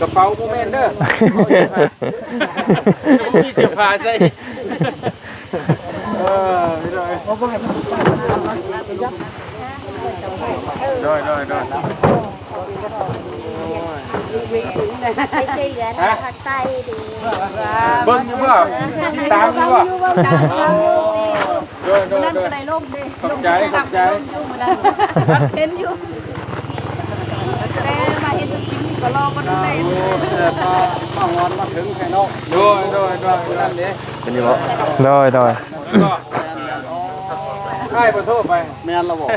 ກະເປົາບໍ່ແມ່ນເດີ ມີເສື້ອຜ້າໃສ່ ເອີ ໂດຍ ໂດຍ ໂດຍ ໄປຊ່ວຍເຫຼືອທາງພາກໃຕ້ເດ້ ເບິ່ງຢູ່ບໍ່? ຕິດຕາມຢູ່ບໍ່? ໂດຍ ໂດຍ ໂດຍ ຂອບໃຈ ຂອບໃຈ ເຫັນຢູ່ ແຕ່ມາເຫັນຕົວຈິງກໍລໍກັນໄດ້ ໂອ້ ແຕ່ມາ ມາຮອດມາເຖິງແທ້ເນາະ ໂດຍ ໂດຍ ໂດຍ ນັ້ນເດ້ ເຫັນຢູ່ບໍ່? ໂດຍ ໂດຍ ໃຫ້ເບີໂທໄປ ແມ່ນລະບໍ່?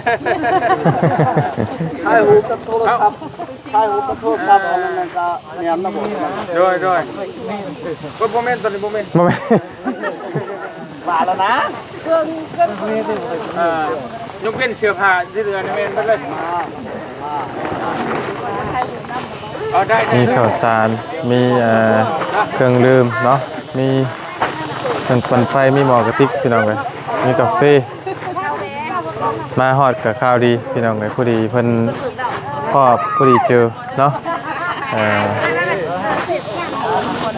ຖ່າຍຮູບກັບໂທລະສັບ ຖ່າຍຮູບກັບໂທລະສັບ ອັນນັ້ນກະແມ່ນລະບໍ່? ໂດຍ ໂດຍ ບໍ່ ບໍ່ແມ່ນ ໂຕນີ້ບໍ່ແມ່ນ ບໍ່ແມ່ນ ວ່າແລ້ວນະ ເຄື່ອງ ເຄື່ອງ ເອີ ຍົກເວັ້ນເສື້ອຜ້າທີ່ເຫຼືອນີ້ແມ່ນເບິດເລີຍ ເອົາ ໄດ້ ໄດ້ ມີເຂົ້າສານ ມີ ເອີ ເຄື່ອງດື່ມເນາະ ມີເຄື່ອງປັ່ນໄຟ ມີໝໍ້ກະຕິກ ພີ່ນ້ອງເອີຍ ມີກາເຟ ມາຮອດກະຂ່າວດີ ພີ່ນ້ອງເອີຍ ພໍດີເພິ່ນພໍ້ ພໍດີເຈີເນາະ ເອີ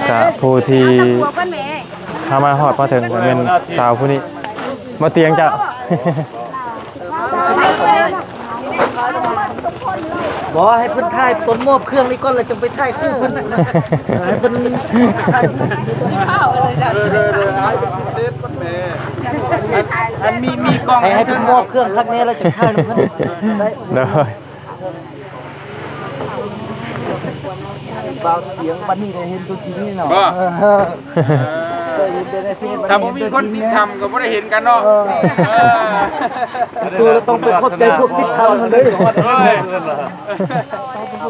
ກະຜູ້ທີ່ ເຮົາມາຮອດມາເຖິງກະແມ່ນສາວຜູ້ນີ້ ບໍ່ຕຽງເຈົ້າ ບໍ່ ໃຫ້ເພິ່ນຖ່າຍຕົນມອບເຄື່ອງນີ້ກ່ອນ ແລ້ວຈຶ່ງໄປຖ່າຍຄູ່ເພິ່ນ ໃຫ້ເພິ່ນຖ່າຍ ເດີໆໆ ໃຫ້ເພິ່ນພິເສດກ່ອນແໝ ອັນ ອັນມີ ມີກ້ອງ ໃຫ້ ໃຫ້ເພິ່ນມອບເຄື່ອງຄັກແນ່ ແລ້ວຈຶ່ງຖ່າຍນຳເພິ່ນ ໂດຍ ບ່າວຕຽງ ບັດນີ້ໄດ້ເຫັນຕົວຈິງນີ້ເນາະ ບໍ່ ເອີ ເອີ ຖ້າບໍ່ມີຄົນຕິດຖ້ຳກໍບໍ່ໄດ້ເຫັນກັນເນາະ ເອີ ເອີ ຄືລະຕ້ອງໄປຂອບໃຈພວກຕິດຖ້ຳຫັ້ນເດ້ ໂອ້ຍ ເອົາ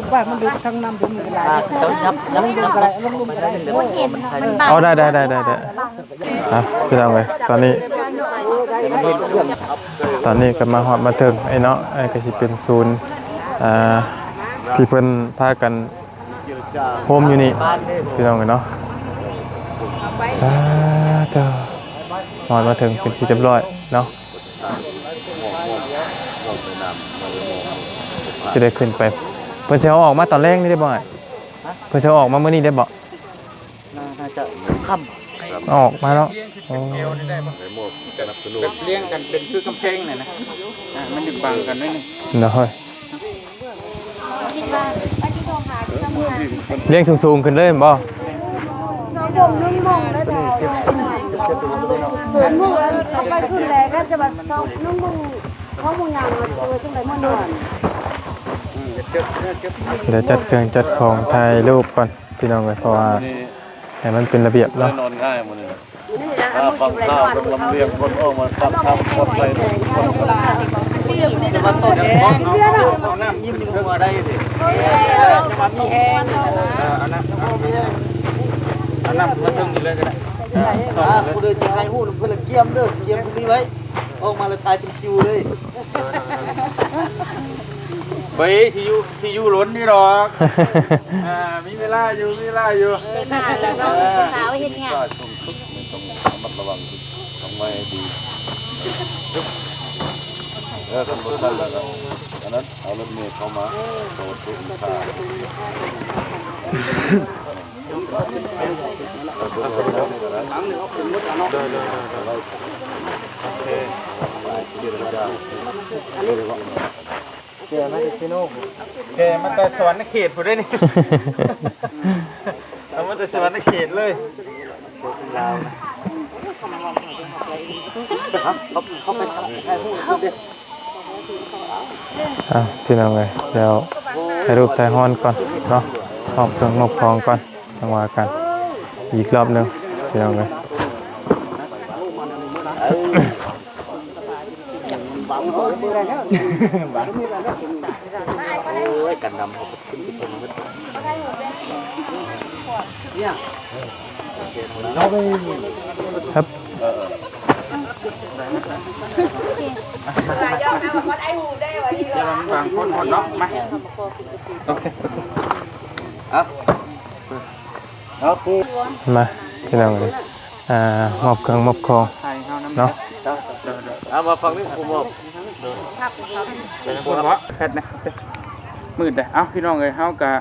ພີ່ນ້ອງເອີຍ ຕອນນີ້ ຕອນນີ້ກໍມາຮອດມາເຖິງໄອ້ເນາະ ໄອ້ກໍຊິເປັນສູນ ອ່າ ທີ່ເພິ່ນພາກັນໂຮມຢູ່ນີ້ ພີ່ນ້ອງເອີຍເນາະ ອ່າ ເຈົ້າ ຮອດມາເຖິງເປັນທີ່ຮຽບຮ້ອຍເນາະ ຊິໄດ້ຂຶ້ນໄປ ເພິ່ນຊິເອົາອອກມາຕອນແລງນີ້ໄດ້ບໍ່ອ້າຍ? ເພິ່ນຊິເອົາອອກມາມື້ນີ້ໄດ້ບໍ່? ໜ້າ ໜ້າຈະຄ່ຳ ອອກມາເນາະ ໂອ້ ແບບລຽງກັນເປັນຄືກຳແພງນັ້ນນະ ອ່າ ມັນຈະບັງກັນໜ້ອຍໜຶ່ງ ໂດຍ ລຽງສູງໆຂຶ້ນເລີຍແມ່ນບໍ່? ສອງໂມງ ໜຶ່ງໂມງໄດ້ເທົ່າ ສູນໂມງ ເອົາໄປຂຶ້ນແລ້ວ ກໍຈະວ່າສອງ ໜຶ່ງໂມງ ສອງໂມງ ຍ່າງມາເລີຍ ຈັ່ງໃດມື້ນອນ ດຽວຈັດເຄື່ອງຈັດຂອງ ຖ່າຍຮູບກ່ອນ ພີ່ນ້ອງເອີຍ ເພາະວ່າໃຫ້ມັນເປັນລະບຽບເນາະ ນອນງ່າຍມື້ນີ້ ຟັງຂ່າວເພິ່ນລຳລຽງ ເພິ່ນອອກມາປັກທຳປອດໄພ ເອົານ້ຳຂຶ້ນເທິງຫົວໄດ້ເດ ເອີ ເອົານ້ຳ ເອົານ້ຳ ເອົານ້ຳມາເທິງນີ້ເລີຍກໍໄດ້ ເອີ ຜູ້ໃດຈະຖ່າຍຮູບນຳເພິ່ນລະກຽມເດີ ກຽມຜູ້ນີ້ໄວ້ ອອກມາລະຖ່າຍເປັນຄິວເລີຍ ເຮີຍ ຊິຢູ່ ຊິຢູ່ດົນຢູ່ດອກ ອ່າ ມີເວລາຢູ່ ມີເວລາຢູ່ ໄດ້ມາແລ້ວເນາະ ຜູ້ສາວເຮັດຫຍັງ? ຕ້ອງລະວັງ ຕ້ອງໄວ້ໃຫ້ດີ ເອີ ຄັນບໍ່ທັນແລ້ວກໍ ອັນນັ້ນ ເອົາລົດເມເຂົ້າມາ ໂຕດຕຸນຄ່າ ໂອເຄ ແກ່ມາແຕ່ເຊໂນ ແກ່ມາແຕ່ສະຫວັນນະເຂດພຸ້ນເດ້ນີ້ ເອົາມາແຕ່ສະຫວັນນະເຂດເລີຍ ລາວນະ ເຂົ້າ ເຂົ້າໄປຖ່າຍຮູບເດີ ອ່ະ ພີ່ນ້ອງເອີຍ ດຽວຖ່າຍຮູບຖ່າຍຮອນກ່ອນເນາະ ມອບເຄື່ອງມອບຂອງກ່ອນ ຈັ່ງວ່າກັນອີກລອບໜຶ່ງ ພີ່ນ້ອງເອີຍ ບັງ ບັງ ໂອ້ຍ ກັນນຳເຮົາຂຶ້ນໄປເທິງໝົດ ຄັບ ບາງຄົນເນາະ ມາ ໂອເຄ ເອົາ ເອົາ ມາ ພີ່ນ້ອງເອີຍ ອ່າ ມອບເຄື່ອງມອບຂອງເນາະ ເອົາ ມາຝັ່ງນີ້ ຜູ້ມອບ ເປັນຄົນເນາະ ແພັດນະ ມືດເດ້. ເອົ້າ ພີ່ນ້ອງເອີຍ ເຮົາກະ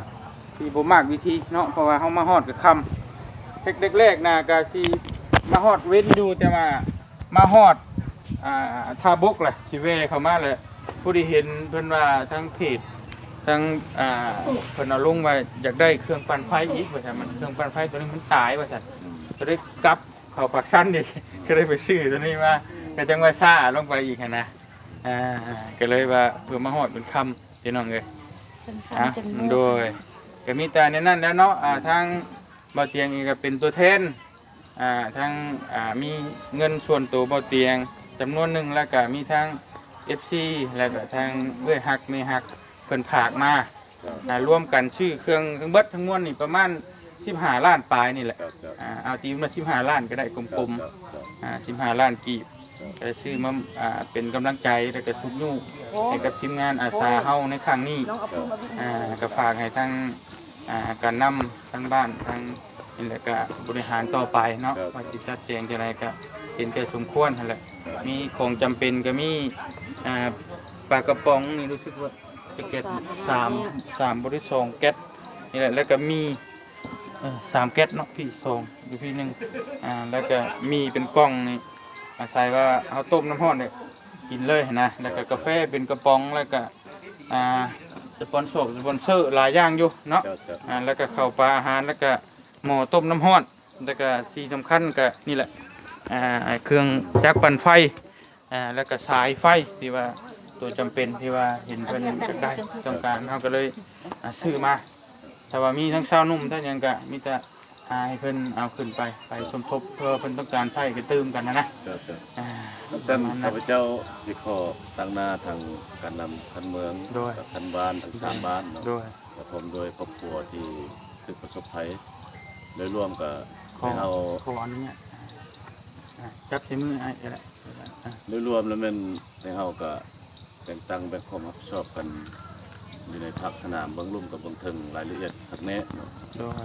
ຊິບໍ່ມັກວິທີເນາະ ເພາະວ່າເຮົາມາຮອດກະຄ່ຳ. ແລກໆນະກະຊິມາຮອດເວັນຢູ່ ແຕ່ວ່າມາຮອດ ອ່າ ທ່າບົກລະ ຊິແວ່ເຂົ້າມາລະ ພໍດີເຫັນເພິ່ນວ່າທາງເພຈ ທາງ ອ່າ ເພິ່ນເອົາລົງວ່າຢາກໄດ້ເຄື່ອງປັ່ນໄຟອີກວ່າຊັ້ນ. ມັນເຄື່ອງປັ່ນໄຟໂຕນີ້ມັນຕາຍວ່າຊັ້ນ ກໍເລີຍກັບເຂົ້າປາກຊັນອີກ ກໍເລີຍໄປຊື້ໂຕນີ້ມາ ກໍຈັ່ງວ່າຊ້າລົງໄປອີກຫັ້ນນະ. ອ່າ ກໍເລີຍວ່າເພື່ອມາຮອດເປັນຄ່ຳ ພີ່ນ້ອງເອີຍ. ເປັນຄ່ຳ ອ່າ ຈົນມືດ ໂດຍ ກໍມີແຕ່ແນວນັ້ນແຫຼະເນາະ. ອ່າ ທາງບ່າວຕຽງເອງກໍເປັນຕົວແທນ ອ່າ ທັງ ອ່າ ມີເງິນສ່ວນໂຕບ່າວຕຽງຈຳນວນໜຶ່ງ ແລ້ວກະມີທັງເອັຟຊີ ແລ້ວກະທັງເອື້ອຍຮັກແມ່ຮັກເພິ່ນຝາກມາ ອ່າ ລວມກັນຊື້ເຄື່ອງທັງເບິດທັງມວນນີ້ປະມານສິບຫ້າລ້ານປາຍນີ້ແຫຼະ. ອ່າ ເອົາຕີມາສິບຫ້າລ້ານກໍໄດ້ກົມໆ ອ່າ ສິບຫ້າລ້ານກີບ ກໍໄດ້ຊື້ມາ ອ່າ ເປັນກຳລັງໃຈ ແລ້ວກໍຊຸກຍູ້ໃຫ້ກັບທີມງານອາສາເຮົາໃນຄັ້ງນີ້. ອ່າ ກໍຝາກໃຫ້ທາງ ອ່າ ການນຳທາງບ້ານ ທາງນີ້ແຫຼະ ກໍບໍລິຫານຕໍ່ໄປເນາະ ວ່າຊິຈັດແຈງຈັ່ງໃດ ກໍເຫັນແກ່ສົມຄວນຫັ້ນແຫຼະ. ມີຂອງຈຳເປັນກໍມີ ອ່າ ປາກະປ໋ອງນີ້ ຮູ້ສຶກວ່າຈະແກັດສາມ ສາມບໍ່ ຫຼື ສອງແກັດນີ້ແຫຼະ ແລ້ວກໍມີ ເອີ ສາມແກັດເນາະ ພີ່ສອງ ຢູ່ພີ່ໜຶ່ງ ອ່າ ແລ້ວກໍມີເປັນກ່ອງນີ້ ອາໄສວ່າເຮົາຕົ້ມນ້ຳຮ້ອນໄດ້ກິນເລີຍຫັ້ນນະ. ແລ້ວກໍກາແຟເປັນກະປ໋ອງ ແລ້ວກໍ ອ່າ ສະປອນຊອກ ສະປອນເຊີຫຼາຍຢ່າງຢູ່ເນາະ. ອ່າ ແລ້ວກໍເຂົ້າປາອາຫານ ແລ້ວກໍໝໍ້ຕົ້ມນ້ຳຮ້ອນ ແລ້ວກໍສິ່ງສຳຄັນກໍນີ້ແຫຼະ ອ່າ ເຄື່ອງຈັກປັ່ນໄຟ ອ່າ ແລ້ວກໍສາຍໄຟທີ່ວ່າຕົວຈຳເປັນ ທີ່ວ່າເຫັນເພິ່ນຢາກໄດ້ຕ້ອງການ ເຮົາກໍເລີຍ ອ່າ ຊື້ມາ. ຖ້າວ່າມີທັງຊາວໜຸ່ມທັງຫຍັງກໍມີແຕ່ ອ່າ ໃຫ້ເພິ່ນເອົາຂຶ້ນໄປ ໄປສົມທົບ ເພື່ອເພິ່ນຕ້ອງການໃຊ້ກໍຕື່ມກັນນະນະ. ເຈົ້າ ເຈົ້າ ອ່າ ຊັ້ນຂ້າພະເຈົ້າຊິຂໍຕາງໜ້າທາງການນຳຂັ້ນເມືອງ ໂດຍ ກັບຂັ້ນບ້ານ ທັງສາມບ້ານເນາະ ໂດຍ ແລະ ພ້ອມດ້ວຍຄອບຄົວທີ່ຖືກປະສົບໄພ ໂດຍລວມກໍ ຂໍ ໃຫ້ເຮົາ ຂໍອະນຸຍາດ ອ່າ ຈັບໃສ່ມືອ້າຍກໍໄດ້. ໂດຍລວມແລ້ວແມ່ນໃນເຮົາກະແບ່ງຕັ້ງແບ່ງຄວາມຮັບຜິດຊອບກັນຢູ່ໃນພາກສະໜາມເບື້ອງລຸ່ມກັບເບື້ອງເທິງ ລາຍລະອຽດຄັກແນ່ເນາະ. ໂດຍ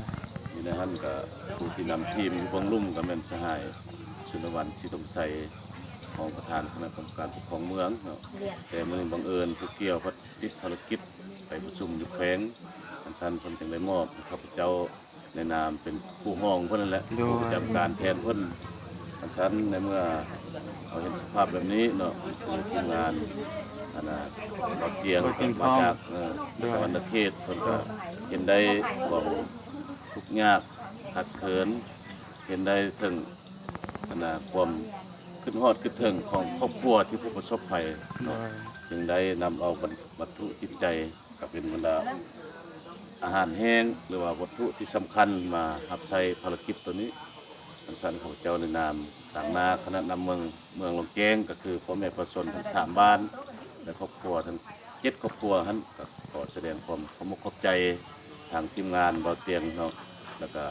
ຢູ່ໃນຫັ້ນກະຜູ້ທີ່ນຳທີມຢູ່ເບື້ອງລຸ່ມກະແມ່ນສະຫາຍ ສຸນນະວັນ ສີຕົງໄຊ ຮອງປະທານຄະນະກຳມະການປົກຄອງເມືອງເນາະ. ແຕ່ມື້ນີ້ບັງເອີນຜູ້ກ່ຽວພັດຕິດພາລະກິດໄປປະຊຸມຢູ່ແຂວງ ອັນຊັ້ນເພິ່ນຈຶ່ງໄດ້ມອບໃຫ້ຂ້າພະເຈົ້າ ໃນນາມເປັນຜູ້ຮອງເພິ່ນນັ້ນແຫຼະ ໂດຍ ຜູ້ປະຈຳການແທນເພິ່ນ. ອັນຊັ້ນໃນເມື່ອເຮົາເຫັນສະພາບແບບນີ້ເນາະ ຄືທີມງານ ອັນນ່າ ບ່າວຕຽງ ບ່າວຕຽງ ມາຈາກ ເອີ ໂດຍ ສະຫວັນນະເຂດ ເພິ່ນກໍເຫັນໄດ້ຄວາມທຸກຍາກຂາດເຂີນ ເຫັນໄດ້ເຖິງ ອັນນ່າ ຄວາມຄິດຮອດຄິດເຖິງຂອງຄອບຄົວທີ່ຜູ້ປະສົບໄພເນາະ ໂດຍ ຈຶ່ງໄດ້ນຳເອົາວັດ ວັດຖຸຈິດໃຈ ກໍເປັນບັນດາອາຫານແຫ້ງ ຫຼືວ່າວັດຖຸທີ່ສຳຄັນມາຮັບໃຊ້ພາລະກິດໂຕນີ້. ອັນຊັ້ນ ຂ້າພະເຈົ້າໃນນາມຕາງໜ້າຄະນະນຳເມືອງ ເມືອງລອງແກ້ງ ກໍຄືພໍ່ແມ່ປະຊາຊົນທັງສາມບ້ານ ແລະ ຄອບຄົວທັງເຈັດຄອບຄົວຫັ້ນ ກໍຂໍສະແດງຄວາມຂອບອົກຂອບໃຈທາງທີມງານບ່າວຕຽງເນາະ ແລ້ວກະ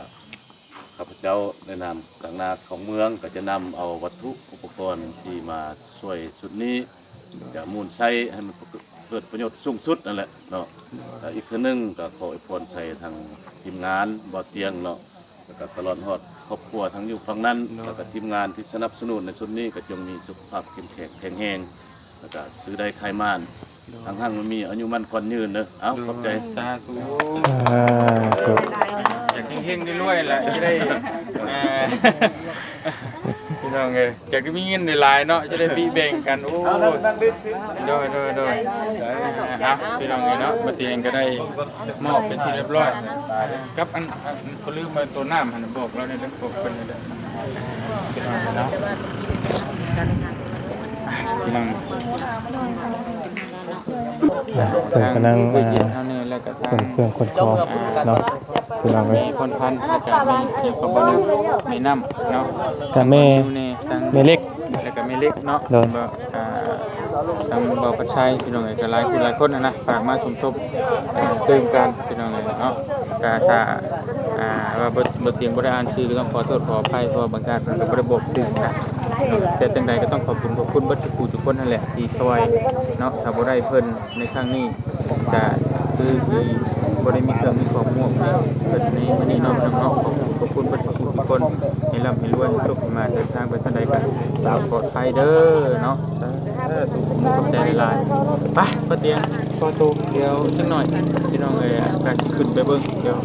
ຂ້າພະເຈົ້າໃນນາມຕາງໜ້າຂອງເມືອງ ກໍຈະນຳເອົາວັດຖຸອຸປະກອນທີ່ມາຊ່ວຍຊຸດນີ້ ຈະໝູນໃຊ້ໃຫ້ມັນເກີດປະໂຫຍດສູງສຸດນັ້ນແຫຼະເນາະ. ແລະ ອີກເທື່ອໜຶ່ງກໍຂໍອວຍພອນໃສ່ທາງທີມງານບ່າວຕຽງເນາະ ແລ້ວກໍຕະຫຼອດຮອດຄອບຄົວທັງຢູ່ຝັ່ງນັ້ນ ແລ້ວກໍທີມງານທີ່ສະໜັບສະໜູນໃນຊຸດນີ້ ກໍຈົ່ງມີສຸຂະພາບເຂັ້ມແຂງແຂງແຮງ ແລ້ວກະຊື້ໄດ້ຂາຍໝານ ໂດຍ ຮັ່ງໆມີອາຍຸໝັ້ນຂວັນຍືນເດີ. ເອົ້າ ໂດຍ ຂອບໃຈ ສາທຸ ສາທຸ ຢາກເຮັງໆ ລວຍໆ ແຫຼະ ຈະໄດ້ ເອີ ພີ່ນ້ອງເອີຍ ຢາກຈະມີເງິນຫຼາຍໆ ເນາະ ຈະໄດ້ບິແບ່ງກັນ. ໂອ້ ໂດຍ ໂດຍ ໂດຍ ເອົ້າ ພີ່ນ້ອງເອີຍເນາະ ບັດນີ້ເອງກໍໄດ້ມອບເປັນທີ່ຮຽບຮ້ອຍ ກັບອັນ ອັນ ກໍລືມວ່າໂຕນ້ຳຫັ້ນ ບອກລາວແດ່ເດີ ບອກເພິ່ນແດ່ເດີ ພີ່ນ້ອງເນາະ. ພີ່ນ້ອງ ອ່ະ ເພິ່ນກຳລັງ ອ່າ ເພິ່ນເຄື່ອງຂົນຂອງເນາະ ພີ່ນ້ອງເອີຍ ແມ່ພອນພັນ ແລ້ວກະແມ່ ແມ່ຂອງບ່າວໜຶ່ງ ແມ່ນ້ຳເນາະ ກະແມ່ ແມ່ເລັກ ແລ້ວກະແມ່ເລັກເນາະ ໂດຍ ກໍ ອ່າ ທາງບ່າວພັດໄຊ ພີ່ນ້ອງເອີຍ ກໍຫຼາຍຜູ້ຫຼາຍຄົນຫັ້ນນະ ຝາກມາສົມທົບ ອ່າ ຕື່ມກັນ ພີ່ນ້ອງເອີຍເນາະ. ກະຖ້າ ອ່າ ວ່າບໍ່ ບໍ່ຕຽງບໍ່ໄດ້ອ່ານຊື່ ກໍຕ້ອງຂໍໂທດຂໍອະໄພ ເພາະວ່າບາງທ່ານເພິ່ນກໍບໍ່ໄດ້ບອກຊື່ນະ ແຕ່ຈັ່ງໃດກໍຕ້ອງຂອບຄຸນ ຂອບຄຸນເບິດທຸກຜູ້ທຸກຄົນຫັ້ນແຫຼະທີ່ຊ່ວຍເນາະ. ຖ້າບໍ່ໄດ້ເພິ່ນໃນຄັ້ງນີ້ ກະຄືຊິບໍ່ໄດ້ມີເຄື່ອງມີຂອງມອບໃຫ້ເພິ່ນໃນມື້ນີ້ເນາະ ພີ່ນ້ອງເນາະ. ຂອບຄຸນ ຂອບຄຸນເບິດທຸກຜູ້ທຸກຄົນ ໃຫ້ລ່ຳໃຫ້ລວຍ ໃຫ້ໂຊກໃຫ້ໝານ ເດີນທາງໄປທາງໃດກໍປອດໄພເດີເນາະ. ສາທຸ ຂອບໃຈຫຼາຍໆ. ໄປ ພໍ່ຕຽງ. ຂໍໂຕ ດຽວຈັກໜ້ອຍພີ່ນ້ອງເອີຍ ກະຊິຂຶ້ນໄປເບິ່ງ ດຽວ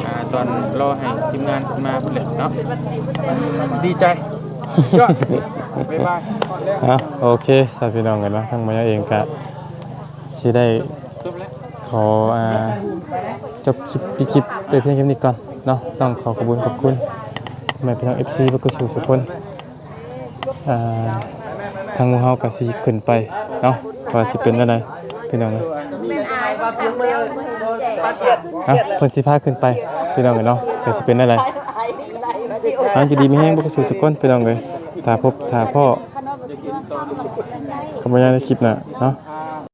ອ່າ ຕອນລໍໃຫ້ທີມງານເພິ່ນມາພຸ້ນແຫຼະເນາະ. ດີໃຈ ຍອດ ບາຍບາຍ ຮອດແລ້ວ ອ່ະ ໂອເຄ ຊະພີ່ນ້ອງເອີຍເນາະ ທາງມາຍາເອງກະຊິໄດ້ ຈົບແລ້ວ ຂໍ ອ່າ ຈົບຄລິບ ປິດຄລິບໄປພຽງແຄ່ນີ້ກ່ອນເນາະ. ຕ້ອງຂໍຂອບຄຸນ ຂອບຄຸນແມ່ພີ່ນ້ອງ ເອັຟຊີ ເບິດສູ່ສູ່ຄົນ. ອ່າ ທາງໝູ່ເຮົາກໍຊິຂຶ້ນໄປເນາະ ວ່າຊິເປັນແນວໃດພີ່ນ້ອງເອີຍ. ອ່ະ ເພິ່ນຊິພາຂຶ້ນໄປພີ່ນ້ອງເອີຍເນາະ ກໍຊິເປັນແນວໃດ. ອ່ະ ຢູ່ດີມີແຮງເບິດສູ່ສູ່ຄົນພີ່ນ້ອງເອີຍ. ຖ້າພົບຖ້າພໍ້ກັບມາໃນຄລິບໜ້າເນາະ.